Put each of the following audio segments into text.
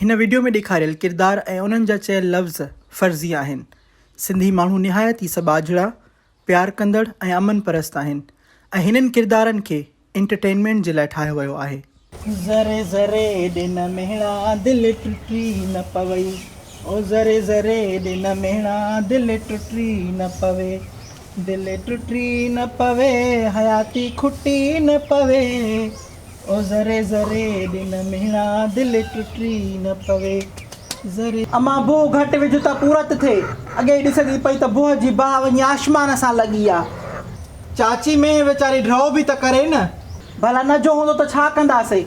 هن وڊيو ۾ ڏيکاريل ڪردار ۽ انهن جا چيل لفظ فرضي آهن. سنڌي ماڻهو نهايت ئي سٻاجهڙا، پيار ڪندڙ ۽ امن پرست آهن ۽ هنن ڪردارن کي انٽرٽينمينٽ جي لاء ٺاهيو ويو آهي. ذري ذري ڏي نه مهڻا دل ٽٽي نه پوي او ذري ذري ڏي نه مهڻا دل ٽٽي نه پوي دل ٽٽي نه پوي حياتي کٽي نه پوي. او ذري ذري ڏن مهڻا دل ٽٽي نه پوي ذري. امان بوء گهٽ وجهه ته پورت ٿئي. اڳي ئي ڏسجي پئي ته بوء جي باهه وڃي آشمان سان لڳي آ. چاچي مينهن ويچاري ڍؤ به ته ڪري نه. ڀلا نه جو هوندو ته ڇا ڪنداسي.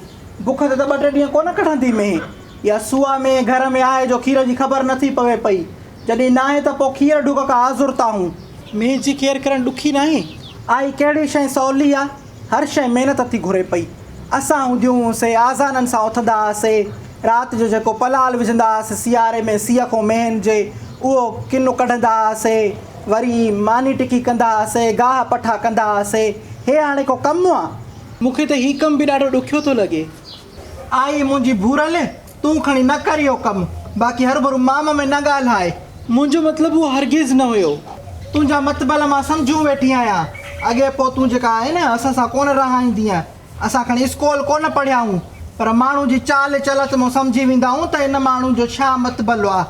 بک تي ته ٻه ٽي ڏينهن ڪونه ڪڍندي مينهن. اها سوئا مينهن گهر ۾ آهي جو کير جي خبر نه ٿي پوي پئي. جڏهن ناهي ته پوء کير ڍڪ کان آزر ٿا هون. مينهن جي کير ڪرڻ ڏکي ناهي. آئي ڪهڙي شيء سولي آ. هر شيء محنت ٿي گهري پئي. اسان هونديون هونسي، آذانن سان اٿندا هئاسي. رات جو جيڪو پلال وجهندا هئاسي سياري ۾ سيء کان مينهن جي، اهو ڪن ڪڍندا هئاسي. وري ماني ٽڪي ڪندا هئاسي، گاهه پٺا ڪندا هئاسي. هي هاڻي ڪو ڪم آ؟ مون کي ته هي ڪم به ڏاڍو ڏکيو ٿو لڳي. آئي منهنجي ڀورل، تون کڻي نه ڪر اهو ڪم، باقي هروڀرو مام ۾ نه ڳالهاء. منهنجو مطلب اهو هرگز نه هيو. تنهنجا مطبل مان سمجهيون ويٺي آهيان. اڳي پوء تون جيڪا آهين نه، اسان سان ڪونه رهائيندينء. اسان کڻي اسڪول ڪونه پڙهيا آهيون، پر ماڻهو جي چال چلت مون سمجهي ويندا آهيون ته ان ماڻهو جو ڇا مطبل آ.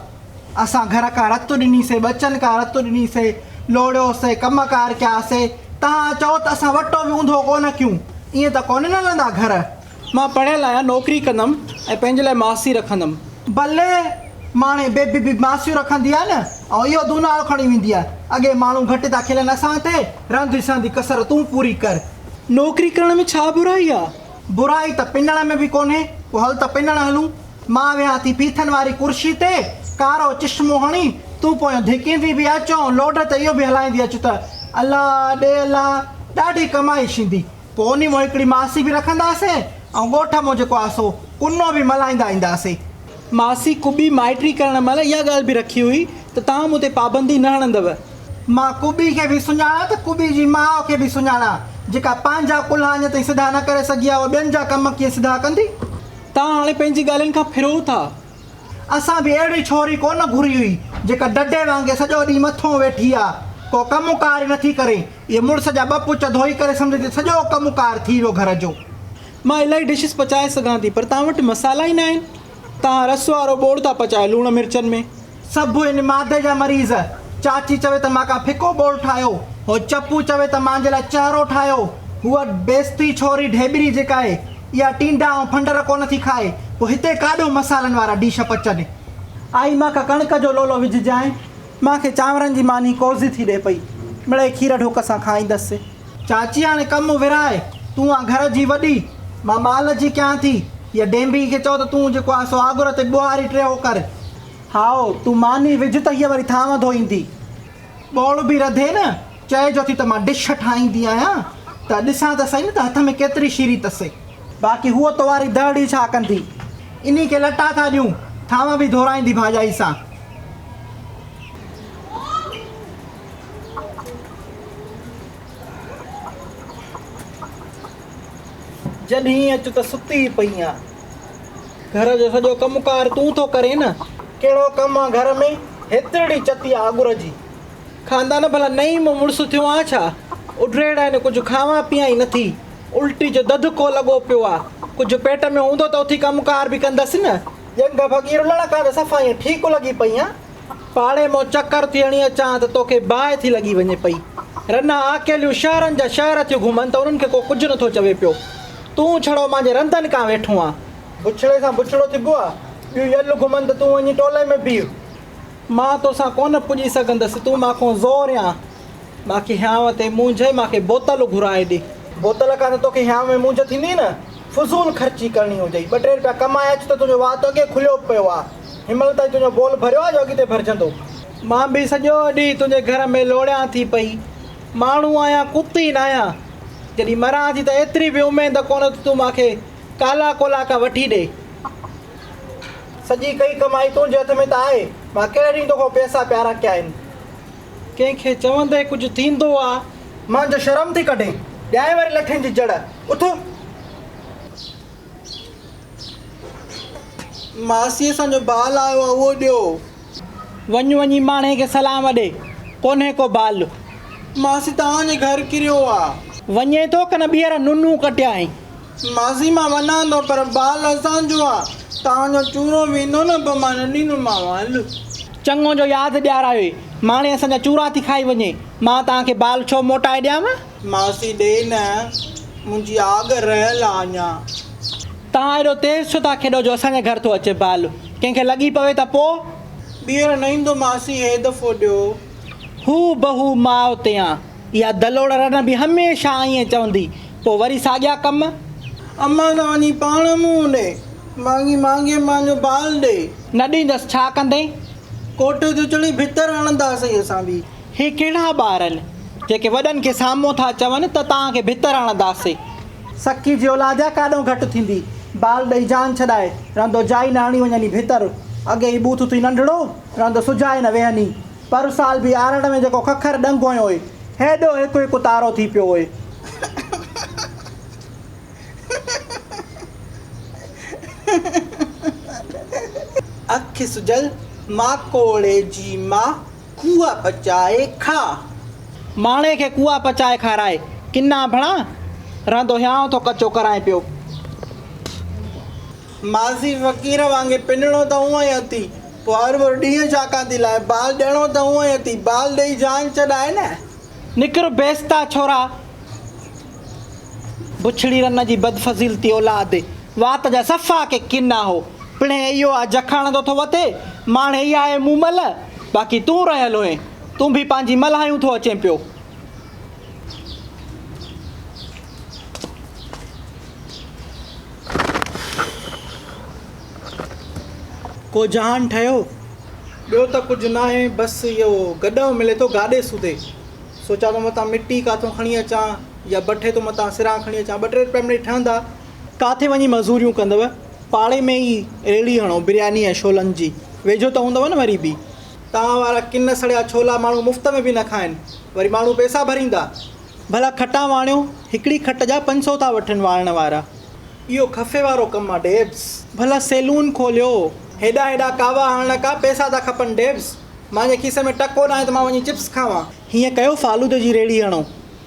اسان گهر کان رت ڏني سي، ٻچن کان رت ڏني سي، لوڙيو سي، ڪم ڪار ڪيا سي. تهان چئو ته اسان وٽو به اونڌو ڪونه ڪيون. ائين ته ڪونه نه هلندا گهر. مان پڙهيل آهيان، نوڪري ڪندم ۽ پنهنجي لاء ماسي رکندم. بلي! ماڻي بيبي به ماسيون رکندي آ نه ۽ اهو دونالو کڻي ويندي آ. اڳي ماڻهو گهٽ ٿا کلن اسان تي، رهندي سهندي ڪسر تون پوري ڪر. نوڪري ڪرڻ ۾ ڇا برائي آ؟ برائي ته پنڻ ۾ به ڪونهي، پوء هل ته پنڻ هلون. مان ويهان ٿي ڦيٿن واري ڪرسي تي، ڪارو چشمو هڻي، تون پويان ڌڪيندي به اچ ۽ لوڊ تي اهو به هلائيندي اچ ته الله ڏي الله، ڏاڍي ڪمائي شيندي. پوء انهي مون هڪڙي ماسي به رکنداسين ۽ ڳوٺ مون جيڪو آهي سو ڪنو به ملهائيندا اينداسين. ماسي ڪٻي مائٽي ڪرڻ مهل اها ڳالهه به رکي هئي ته توهان مون تي پابندي نه هڻندؤ. مان ڪٻي کي به سڃاڻان ته ڪٻي جي ماء کي به سڃاڻان، جيڪا پنهنجا ڪلها اڃا تائين سڌا نه ڪري سگهي آهي، اها ٻين جا ڪم ڪيئن سڌا ڪندي؟ توهان هاڻي پنهنجي ڳالهين کان ڦرو ٿا. اسان به اهڙي ڇوري ڪونه گهري هئي، جيڪا ڊڍي وانگي سڄو ڏينهن مٿو ويٺي آ، ڪو ڪم ڪار ئي نٿي ڪري. اهي مڙس جا ٻه پچ ڌوئي ڪري سمجهي ٿي سڄو ڪم ڪار ٿي ويو گهر جو. مان الاهي ڊشز پچائي سگهان ٿي پر توهان وٽ مصالحا ئي ناهن. توهان رس وارو ٻوڙ ٿا پچايو لوڻ مرچن ۾. سڀ ان مادي جا مريض. چاچي چوي ته مان ڪا ڦڪو ٻوڙ ٺاهيو. هو چپو چوي ته مان جي لاء چهرو ٺاهيو. هوء بيستي ڇوري ڍيٻري جيڪا آهي اها ٽينڊا ۽ ڦنڊر ڪونه ٿي کائي. پوء هتي ڪاڏو مصالحن وارا ڊش پچن. آئي مان ڪا ڪڻڪ جو لولو وجهجانء. مان کي چانورن جي ماني ڪوزي ٿي ڏي پئي. مڙئي کير ڍوڪ سان کائيندس. چاچي هاڻي ڪم ورهاء، تون آن گهر جي وڏي، مان مال جي ڪيان ٿي. هيء ڊينبي کي چئو ته تون جيڪو آهي سو آڳر تي ٻوهاري ٽيهو ڪر. هائو، تون ماني وجهه ته هيء وري ٿانو ڌوئيندي. ٻوڙ به رڌي نه، چئجو ٿي ته مان ڊش ٺاهيندي آهيان ته ڏسان ته سهي نه ته هٿ ۾ ڪيتري شيري تسي. باقي هوء تو واري دهڙي ڇا ڪندي؟ انهي کي لٽا ٿا ڏيون، ٿانو به ڌورائيندي ڀاڄائي سان. جڏهين اچ ته ستي ئي پئي آن. گهر جو سڄو ڪم ڪار تون ٿو ڪرين نه. ڪهڙو ڪم آ گهر ۾، هيترڙي چتي آ اڳر جي. خاندان ڀلا نئين مون مڙس ٿيو آن ڇا؟ اڍريڙ آهن ڪجهه کاوان پيان ئي نٿي. الٽي جو دڌڪو لڳو پيو آ. ڪجهه پيٽ ۾ هوندو ته اٿي ڪم ڪار به ڪندس نه. ڄنگهه ڀڳي رلڻ کان ته صفا ائين ٺيڪ لڳي پئي آن. پاڙي مان چڪر ٿي هڻي اچان ته توکي باهه ٿي لڳي وڃي پئي. رنا آڪيليون شهرن جا شهر ٿيون گهمن ته انهن کي ڪو ڪجهه نٿو چوي پيو. تون ڇڙو مانجي رندن ڪان ويٺو آن. بڇڙي سان بڇڙو ٿبو آ. ٻيون يل گهمن ته تون وڃي ٽولي ۾ بيهه. مان توسان ڪونه پڄي سگهندس، تون مان کان زور آن. مان کي هيانء تي مونجهه، مان کي بوتل گهرائي ڏي. بوتل کان ته توکي هيانء ۾ مونجهه ٿيندي نه. فضول خرچي ڪرڻي هجئي. ٻه ٽي رپيا ڪمائي اچ ته تنهنجو وات اڳي کليو پيو آ. هن مهل تائين تنهنجو بول ڀريو آ جو اڳتي ڀرجندو. مان به سڄو ڏينهن تنهنجي گهر ۾ لوڙيان ٿي پئي. ماڻهو آهيان ڪتي ناهيان. جڏهن مران ٿي ته ايتري به اميد ڪونه ته تون مان کي ڪالا ڪولا ڪا وٺي ڏي. سڄي ڪئي ڪمائي تنهنجي هٿ ۾ ته آهي. مان ڪهڙي ڏينهن توکان پئسا پيارا ڪيا آهن. ڪنهن کي چوندي ڪجهه ٿيندو آ. مانجهه شرم ٿي ڪڍين. ڏيانء وري لٺين جي جڙ. اٿ. ماسي اسان جو بال آيو آ اهو ڏيو. وڃ وڃي ماڻهي کي سلام ڏي. ڪونهي ڪو بال. ماسي توهان جي گهر ڪريو آ. وڃين ٿو ڪنه ٻيهر نونهون ڪٽيائين. ماسي مان وڃان ٿو پر بال اسان جو آ. توهان جو چورو ويندو نه پوء مان نه ڏيندومانو هل. چڱو جو ياد ڏيارايوئي. ماڻهي اسان جا چورا ٿي کائي وڃي. مان توهان کي بال ڇو موٽائي ڏيانو؟ ماسي ڏي نه. منهنجي آڳ رهيل آ اڃا. توهان ايڏو تيز ڇو ٿا کيڏو جو اسان جي گهر ٿو اچي بال. ڪنهن کي لڳي پوي ته پوء؟ ٻيهر نه ايندو ماسي هي دفعو ڏيو. هو بهو ماء تيان. اها دلوڙ رن به هميشه ائين چوندي. پوء وري ساڳيا ڪم. امان سان وڃي پاڻ منهن ڏي. مانگي مانگي مانجو بال ڏي. نه ڏيندس ڇا ڪندين؟ ڪوٺي تي چڙهي ڀتر هڻنداسين اسان به. هي ڪهڙا ٻار آهن جيڪي وڏن کي سامهون ٿا چون ته توهان کي ڀتر هڻنداسين. سڪي جي اولاد آ ڪاڏئون گهٽ ٿيندي. بال ڏئي جان ڇڏائي، رهندو جائي نه هڻي وڃني ڀتر. اڳي ئي ٻوٿ اٿئي ننڍڙو، رهندو سجائي نه ويهني. پر سال به آرڙ ۾ جيڪو ککر ڏنگ هنيو هئي، هيڏو هڪ هڪ تارو ٿي پيو هئي. اک سجل، ماڪوڙي جي ما. ڪوئا پچائي کاء. ماڻهي کي ڪوئا پچائي کارائي. ڪنا ڀڻا، رهندو هيانء ٿو ڪچو ڪرائين پيو. ماسي فقير وانگي پنڻو ته هونئن ئي اٿي، پوء هروڀرو ڏينهن ڇا ڪان ٿي لائين، بال ڏيڻو ته هونئن ئي اٿي، بال ڏيئي جان ڇڏائي نه. نڪر بيستا ڇورا. بڇڙي رن جي بدفضيلتي اولاد، وات جا صفا ڪي ڪنا هو، پڻهين اهو آ جکاڻندو ٿو وتي، ماڻهي اها آهي مومل، باقي تون رهيل هئين، تون ڀي پنهنجي ملهايون ٿو اچين پيو. ڪو جهان ٺهيو؟ ٻيو ته ڪجهه ناهي، بس اهو گڏهه ملي ٿو گاڏي سوڌي. سوچان ٿو متان مٽي ڪاٿون کڻي اچان يا بٺي تون متان سران کڻي اچان، ٻه ٽي روپيا مڙئي ٺهندا. ڪاٿي وڃي مزوريون ڪندؤ؟ پاڙي ۾ ئي ريڙهي هڻو برياني ۽ ڇولن جي، ويجهو ته هوندؤ نه وري به. توهان وارا ڪن سڙيا ڇولا ماڻهو مفت ۾ به نه کائن، وري ماڻهو پئسا ڀريندا. ڀلا کٽان واڻيو، هڪڙي کٽ جا 500 ٿا وٺن واڻڻ وارا. اهو خفي وارو ڪم آ ڊيبس. ڀلا سيلون کوليو، هيڏا هيڏا ڪاوا هڻڻ ڪا پئسا ٿا کپن ڊيبس. مان جي کيسي ۾ ٽڪو ناهي ته مان وڃي چپس کاوان. هيئن ڪيو فالودي جي ريڙهي هڻو.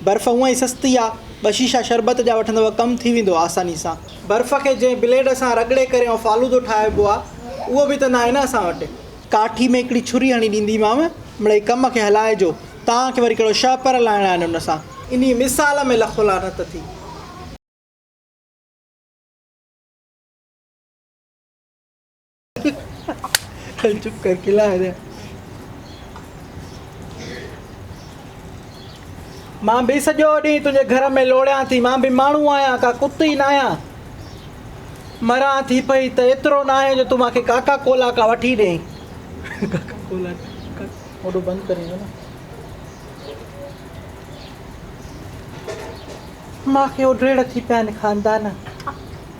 برف هونئن ئي سستي آ، ٻه شيشا شربت جا وٺندؤ ڪم ٿي ويندو آساني سان. برف کي جنهن بليڊ سان رڳڙي ڪري ۽ فالودو ٺاهبو آ، اهو به ته ناهي نه اسان وٽ. ڪاٺي ۾ هڪڙي ڇري هڻي ڏينديمانء، مڙئي ڪم کي هلائجو. توهان کي وري ڪهڙو شهپر لاهڻا آهن ان سان. انهيء مثال ۾ لکو لعنت ٿي. چپ ڪر کلا رهيا. مان به سڄو ڏينهن تنهنجي گهر ۾ لوڙيان ٿي، مان به ماڻهو آهيان، ڪا ڪتي ناهيان. مران ٿي پئي ته ايترو ناهي جو تون مان کي ڪاڪا ڪولا ڪا وٺي ڏئين. ڪاڪا ڪولا اوڏو بند ڪرين نه. مان کي اوڍريڙ ٿي پيا آهن خاندان،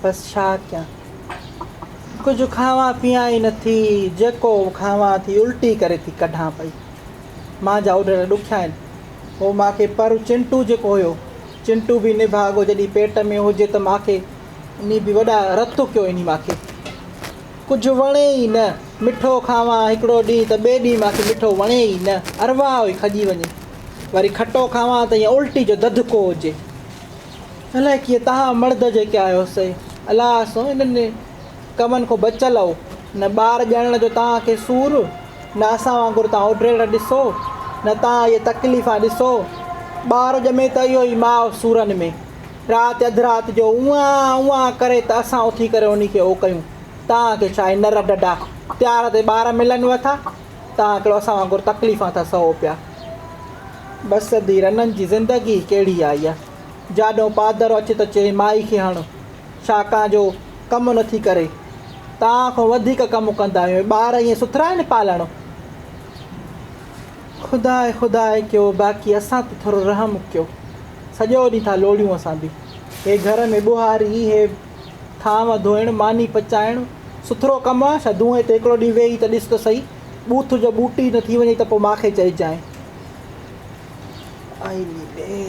بس ڇا ڪيان. ڪجهه کاوان پيان ئي نٿي، جيڪو کاوان ٿي الٽي ڪري ٿي ڪڍان پئي. مان جا اوڍريڙ ڏکيا آهن. هو مان کي پر چنٽو جيڪو هيو، چنٽو به نڀاڳو جڏهن پيٽ ۾ هجي ته مان کي انهي به وڏا رت ڪيو انهي مان کي. ڪجهه وڻي ئي نه. مٺو کاوان هڪڙو ڏينهن ته ٻئي ڏينهن مان کي مٺو وڻي ئي نه. ارواح ئي کڄي وڃي. وري کٽو کاوان ته ائين الٽي جو ڌڌڪو هجي. الائي ڪيئن تهان مڙد جيڪي آهيو سي الاء سو انهن ڪمن کان بچل آهو. نه ٻار ڄڻڻ جو توهان کي سور، نه اسان وانگر توهان اوڍريڙ ڏسو، نه توهان اهي تڪليفان ڏسو. ٻار ڄمي ته اهو ئي ماء سورن ۾. رات اڌ رات جو اونئان اونئان ڪري ته اسان اٿي ڪري انهي کي او ڪيون. توهان کي ڇا اهي نر ڊڍا تيار تي ٻار ملنو ٿا؟ توهان ڪهڙو اسان وانگر تڪليفان ٿا سهو پيا. بس ادي رنن جي زندگي ئي ڪهڙي آ اها. جاڏو پادر اچ ته چئي مائي کي هڻ. ڇا ڪان جو ڪم نٿي ڪري. توهان کان وڌيڪ ڪم ڪندا آهيون. اهي ٻار ائين سٿرا آهن پالڻ. خداء خداء ڪيو باقي اسان تي ٿورو رحم ڪيو. سڄو ڏينهن ٿا لوڙيون اسان به. هي گهر ۾ ٻوهاري، هي ٿانو ڌوئڻ، ماني پچائڻ سٿرو ڪم آ ڇا؟ دونهين تي هڪڙو ڏينهن ويهي ته ڏس ته سهي. ٻوٿ جو ٻوٽي نه ٿي وڃئي ته پوء مان کي چئجانء. آئي ني.